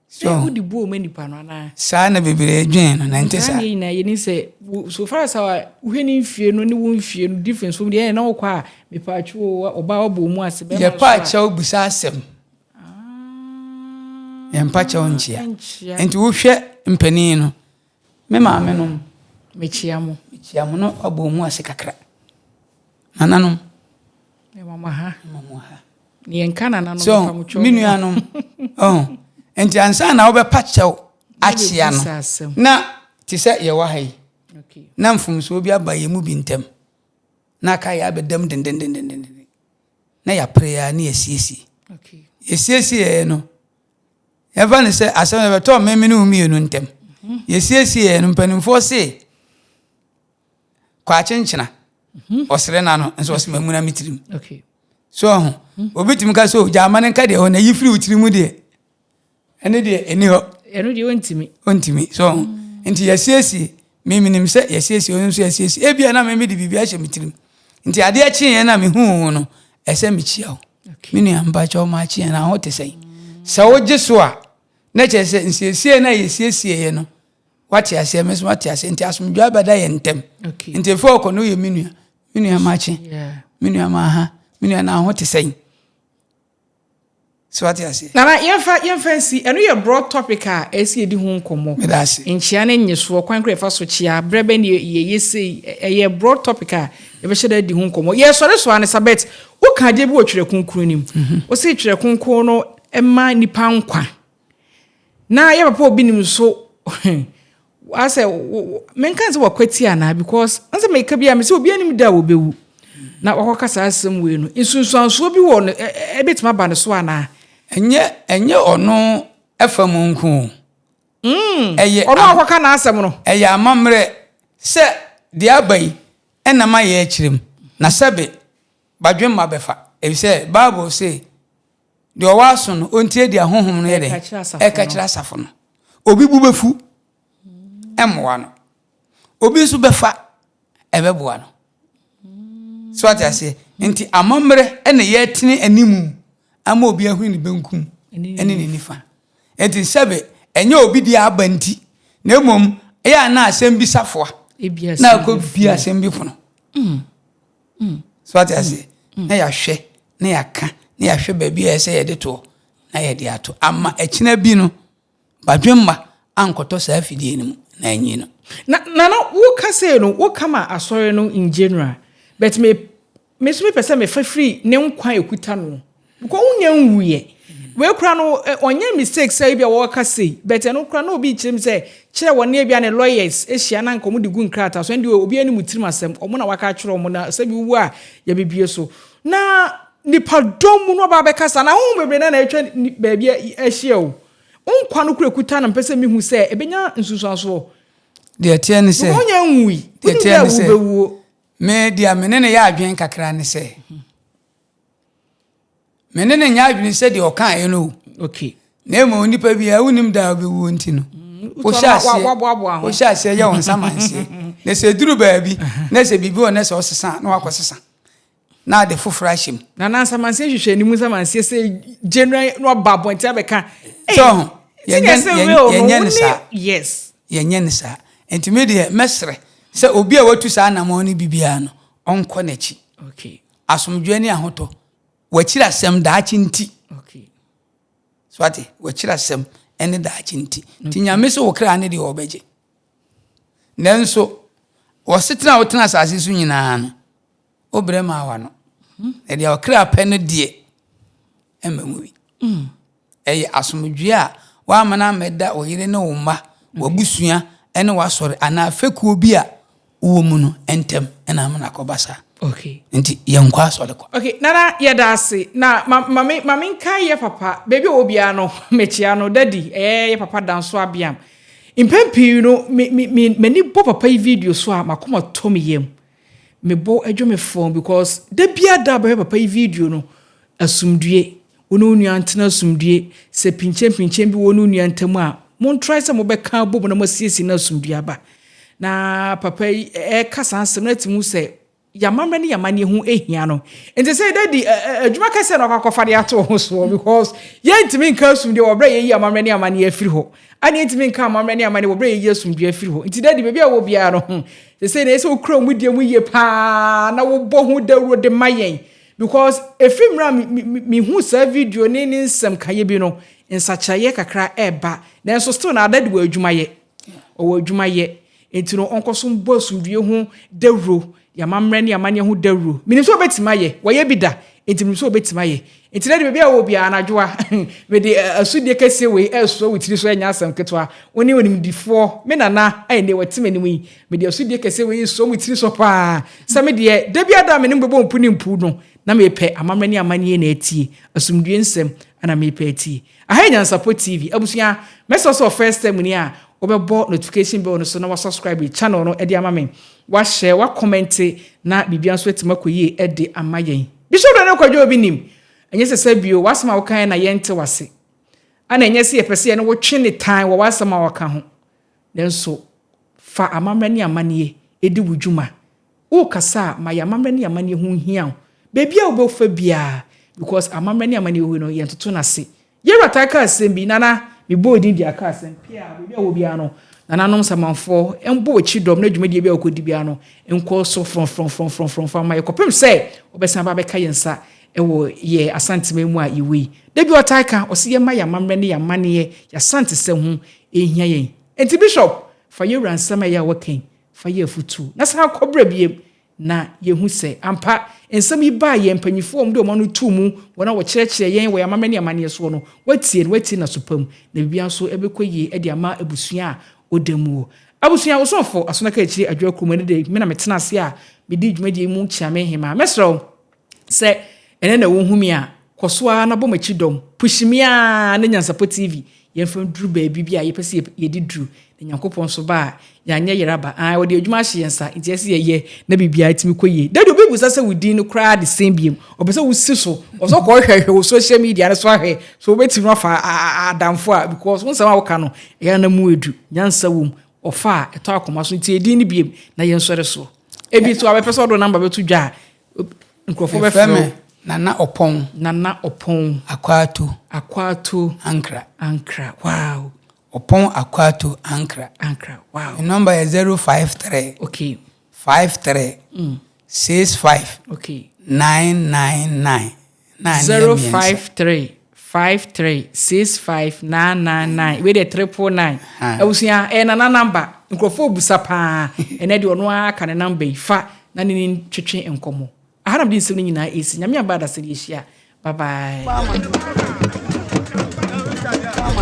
Speaker 2: Sɛ wode buo ma nipa no anaa?
Speaker 1: Saa na bebree dwen no, na ɛnte saa.
Speaker 2: Saa nyinaa yɛni sɛ so far as a wohwɛ ne mfie no ne wo mfie no difference wɔ mu deɛ, ɛna wokɔ a mepaakyɛw ɔbaa wabɔ mu ase bɛrima.
Speaker 1: Yɛpa akyɛw bisa asɛm. Yɛmpa kyɛw nkyea. Nti wohwɛ mpanin no, me maame nom.
Speaker 2: Mekyia mo.
Speaker 1: Mekyia mo no wabɔ mu ase kakra. Nananom.
Speaker 2: Mama ha.
Speaker 1: Mama ha.
Speaker 2: Yɛnka nananom.
Speaker 1: So me nuanom. Oh. Nti ansa na wobɛpa kyɛw akyea no. Na te sɛ yɛwɔ ha yi. Na mfomsoɔ bi aba yɛn mu bi ntam. Na aka yɛ abɛdam dendendendenden. Na yɛapere ya ne yɛsiesie. Yɛsiesie yɛ no, yɛmfa no sɛ asɛm yɛbɛtɔ mmemme ne wo mmienu ntam. Yɛsiesie yɛ no, mpanimfoɔ se kɔ akyenkyena ɔsere na no nso ɔsɛ mamuna me tirim. So ɔho obi tumi ka sɛ ogya ama ne nka deɛ hɔ na yi firi wo tirim deɛ, ɛne deɛ ɛni hɔ.
Speaker 2: Ɛno deɛ ɔntumi.
Speaker 1: Ɔntumi so ɔho. Nti yɛsiesie, memenim sɛ yɛsiesie, ɔno nso yɛsiesie. Ebia na meme de biribi ahyɛ me tirim. Nti adeɛ kyeeɛ na mehuu no, ɛsɛ mekyia wo. Me nua, mpakyɛ wo maakyeɛ na ho te sɛn? Sɛ wogye so a, na kyerɛ sɛ nsiesie no a yɛsiesieɛ no, wate aseɛ, me nso mate aseɛ. Nti asomdwoe abɛda yɛn ntam. Nti efi ɔkɔ no yɛ me nua, me nua makye, me nua maaha, me nua na ho te sɛn? So wate aseɛ?
Speaker 2: Nana, yɛmfa nsi, ɛno yɛ broad topic a ɛsɛ yɛdi ho nkɔmmɔ.
Speaker 1: Meda ase.
Speaker 2: Nkyea ne nnyesoɔ, kwan kora yɛfa so kyea, berɛ bɛ ne yɛyɛ sei, ɛyɛ broad topic a yɛbɛhyɛ da adi ho nkɔmmɔ. Yɛsɔre so a ne Sabet, woka adeɛ bi wɔ Twerɛ Kronkron no mu. Wo se Twerɛ Kronkron no ma nipa nkwa. Na yɛ papa obi nim so, asɛ menka sɛ wakwati anaa, because ansɛ meka bi a mesɛ obi anim da a wɔbɛwu na wakɔka saa asɛm wei no, nsunsuansoɔ bi wɔ no ɛbɛtumi aba ne so anaa?
Speaker 1: Ɛnyɛ ɔno ɛfa mu nko o.
Speaker 2: Ɛyɛ ɔno akɔka n'asɛm no.
Speaker 1: Ɛyɛ amammerɛ sɛ deɛ aba yi ɛnam ayɛ akyerɛ mu na sɛbe badwemma bɛfa, efisɛ Bible se deɛ ɔwɔ aso no ɔntie deɛ honhom no yɛ dɛn ɛka kyerɛ asafo no. Obi bu bɛfu, ɛmmoa no. Obi nso bɛfa, ɛbɛboa no. So ate aseɛ? Nti amammerɛ ɛna yɛtene animu ama obi ahunu ne benkum ɛne ne nifa. Nti sɛbe ɛnyɛ obi deɛ aba nti, na mmom ɛyɛ a na asɛm bi safoa na akɔ bi asɛm bi pono. So ate aseɛ? Na yɛahwɛ na yɛaka na yɛahwɛ baabi a ɛsɛ yɛde toɔ na yɛde ato ama ɛkyena bi no badwemma ankɔtɔ saa afidie no mu na anyi no.
Speaker 2: Na Nana, woka sei no, woka ma asɔre no in general, but me nso mepɛ sɛ mefa firi ne nkwa a ɛkuta no, because wonya nwuiɛ. Wei kora no, ɔnyɛ mistake sɛ ebi a wɔka sei, but ɛno kora na obi kyerɛ mi sɛ kyerɛ wɔn ne ebi a ne lawyers ahyia na nka wɔn de gu nkrataa so, ɛnde obi anim tirim asɛm, wɔn na waka akyerɛ wɔn na sɛbi wowu a yɛbɛbie so. Na nipadɔm mu no ɔba abɛkasa na ahohom bebree na atwa baabi ahyia o. Nkwa no kura kuta no, mpɛ sɛ mihu sɛ ebenya nsunsuansoɔ.
Speaker 1: Deɛ ɛteɛ ne sɛ,
Speaker 2: wonya nwui,
Speaker 1: deɛ
Speaker 2: wonim
Speaker 1: ɛteɛ
Speaker 2: dɛ
Speaker 1: ne sɛ,
Speaker 2: wobɛwuo.
Speaker 1: Me deɛ me ne ne yɛ adwene kakra ne sɛ, me ne ne nyɛ adwene sɛ deɛ ɔkaeɛ no o. Na mmom nipa biara wonim da a wobɛwuo nti no, wohyɛ aseɛ
Speaker 2: waboaboa ho.
Speaker 1: Wohyɛ aseɛ yɛ wo nsamanseɛ. Na sɛ ɛduru baabi na sɛ biribi wɔ na sɛ ɔsesa a, na wakɔsesa na ade foforɔ ahyɛ mu.
Speaker 2: Na nsamanseɛ hwehwɛ anim nsamanseɛ sɛ general na ɔba abɔnten abɛka.
Speaker 1: So ho, yɛnyɛ ne saa.
Speaker 2: Yes.
Speaker 1: Yɛnyɛ ne saa. Nti me deɛ mɛsrɛ sɛ obi a watu saa anammɔn no bi biara no, ɔnkɔ n'akyi. Asomdwoeɛ ne ahotɔ. Wakyiri asɛm daakye nti. So ate, wakyiri asɛm ne daakye nti. Nti Nyame sɛ wo kra ne deɛ ɔbɛgye. Nanso, wɔsetena a wotena asase so nyinaa no, wobrɛ maa wano. Na deɛ ɔkra pɛ no deɛ. mma mu bi. Ɛyɛ asomdwoeɛ a woamma no ammɛda wo yere ne wo mma, w'abusua ne w'asɔre anaa fekuo bi a wowɔ mu no ntam na ama no akɔba saa.
Speaker 2: Okay.
Speaker 1: Nti yɛnkɔ asɔre kwa.
Speaker 2: Okay, Nana yɛda ase. Na ma ma me ma menkae yɛ papa baabi a ɔwɔ biara no mekyia no daddy ɛyɛ yɛ papa Danso Abiam. Mpɛn pii no me me me m'ani bɔ papa yi video so a m'akoma tɔ me yam. Me bo dwo me fɔmm because da biara da a bɛhwɛ papa yi video no asomdue Wo ne wo nua ntena asomdue. Sɛ pinkyenpinkyen bi wɔ wo ne wo nua ntam a, montrae sɛ mobɛka abom na moasiesie na asomdue aba. Na papa yi reka saa asɛm no, na tumi hu sɛ yɛn amammerɛ ne yɛn amanneɛ ho hia no. Nti sɛ dadi adwuma kɛseɛ na wakɔ akɔfa de ato ho soɔ because yɛntumi nka asomdue wɔ berɛ a yɛyi amammerɛ ne amanneɛ afiri hɔ. Ɛna yɛntumi nka amammerɛ ne amanneɛ wɔ berɛ a yɛyi asomdue afiri hɔ. Nti dadi baabi a wɔ biara no, sɛ na ɛsɛ sɛ wokura wo mudie mu yie paa na wobɔ ho dawuro de ma yɛn. Because ɛfiri mmerɛ a me me mehuu saa video ne ne nsɛm kaeɛ bi no, nsakyeraeɛ kakra ɛreba. Nanso still na Adadi wɔ adwuma yɛ. Ɔwɔ adwuma yɛ. Nti no ɔnkɔ so mbɔ asomdwie ho dawuro, yɛn amammerɛ ne amanneɛ ho dawuro. Menim sɛ ɔbɛtumi ayɛ. Wayɛ bi da. Nti menim sɛ ɔbɛtumi ayɛ. Nti Daddy baabi a wowɔ biara anadwo a, mede asodie kɛseɛ wei ɛresoa wo tiri so ɛnyɛ asɛm ketewa. Wo ne onimdifoɔ, me nana a ɛnnɛ wate m'anim yi, Mede asodie kɛseɛ wei resɔ mo tiri so paa, sɛ me deɛ, da biara da a me ne mo bɛbɔ mpu ne mpu no, na mepɛ amammerɛ ne amanneɛ na atie, asomdwoeɛ nsɛm na mepɛ atie. Aha yɛ Nyansapɔ TV. Abusua, mɛsrɛ sɛ wɔ first time ni a, wobɛbɔ notification bell no so na wasubscribe channel no de ama me, wahyɛ, wakɔmɛnte na biribiara nso atumi akɔ yie de ama yɛn. Bishop Daniel Kwadwo Obi nim, ɛnyɛ sɛ sɛ bio, w'asɛm a wokaeɛ na yɛnte w'ase. Ɛna ɛnyɛ sɛ yɛpɛ sɛ yɛne wo twe ne tan wɔ w'asɛm a wɔka ho. Nanso fa amammerɛ ne amanneɛ di wo dwuma. Worekasa a, ma yɛn amammerɛ ne amanneɛ ho nhia wo. Baabi a wobɛfa biara, because amammerɛ ne amanneɛ wɔ hɔ yi no, yɛntoto no ase. Yɛn wura taa ka asɛm bi, Nana, mebɔɔ din de aka asɛm, pia, baabi a wɔ biara no, nananom nsamanfoɔ mbɔ w'akyi dɔm na dwumadie bi a wokɔdi biara no nkɔ so frɔmfrɔmfrɔmfrɔmfrɔm ma yɛ kɔpem sɛ wɔbɛsan aba abɛka yɛn nsa wɔ yɛ Asanteman mu a yɛwɔ yi. Da bi ɔtaa ka, ɔse yɛmma yɛn amammerɛ ne yɛn amanneɛ, yɛn Asantesɛm ho nhia yɛn. Enti Bishop, fa yɛn wura nsɛm a ɛyɛ a wɔka yi, fa yɛ afotuo, na san kɔ bra biom, na yɛhu sɛ, ampa, nsɛm yi baa yɛn mpanimfoɔ a wɔde wɔn ano too mu, wɔn a wɔkyerɛkyerɛɛ yɛn wɔ yɛn amammerɛ ne amanneɛ soɔ no, wɔatie no, wɔatie no aso pa mu, na biribiara nso bɛkɔ yie de ama abusua a ɔda muo. Abusua, wo somfo, Asonaka Akyiri Adwoa Kurom, ɛnnɛ da yi, me na metena ase a medi dwumadie yi mu Kyeame Hemaa. Mɛsrɛ wo sɛ ɛnnɛ na wohu me a, kɔ so ara na bɔ m'akyi dɔm, pushi me ara ne Nyansapɔ TV, yɛmfa nduru baabi bi a yɛpɛ sɛ yɛde duru, na Nyankopɔn nso ba a, yɛanyɛ yeraba, ae, ɔde adwuma ahyɛ yɛn nsa, nti ɛsɛ yɛyɛ na biribiara tumi kɔ yie. Daddy, obi bisa sɛ wo din no koraa de sɛn biom, ɔpɛ sɛ wosi so, ɔpɛ sɛ ɔkɔhwɛhwɛ wo social media no so ahwɛ so wobɛtumi afa adamfo a, because wo nsɛm a woka no, ɛyɛ a na mu edu, nyansa wom, ɔfa a, ɛtɔ akoma so, nti edin no biom na yɛnsɔre so. Ebi nso a bɛpɛ sɛ ɔde wo number bɛto dwa a, nkurɔfoɔ bɛfrɛ wo.
Speaker 1: Nana Ɔpɔn.
Speaker 2: Nana Ɔpɔn.
Speaker 1: Akwato.
Speaker 2: Akwato.
Speaker 1: Ankra.
Speaker 2: Ankra, wow.
Speaker 1: Ɔpɔn Akwato Ankra.
Speaker 2: Ankra, wow.
Speaker 1: Me number yɛ 053.
Speaker 2: Okay.
Speaker 1: 53. 65.
Speaker 2: Okay.
Speaker 1: 999.
Speaker 2: 053 53 65 999. Wei deɛ 999. Abusua, ɛyɛ nana number. Nkurɔfoɔ busa paa. Ɛnɛ deɛ ɔno ara ka ne number yi fa na ne ne twetwe nkɔmmɔ. Aha na mede nsɛm no nyinaa ɛsi. Nyame aba adasɛ de yɛhyia. Bye bye.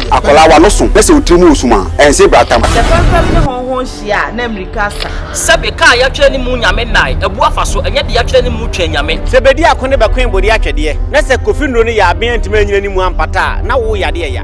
Speaker 3: Akwadaa w'ano so na sɛ wo tiri mu wɔ sum a, ɛnse bratam.
Speaker 4: Sɛ fɛmfɛm ne hɔnhɔn hyia a, na mmirika asa.
Speaker 5: Sɛbe ka a yɛatwerɛ ne mu Nyame nnae, abu afa so, ɛnyɛ deɛ yɛatwerɛ ne mu Twɛn Nyame.
Speaker 6: Sɛ bedi ako ne bɛkoe bode atwɛdeɛ, na sɛ Kofi nnuro no yɛ aben antumi anyina ne mu ampata a, na wo yadeɛ ya.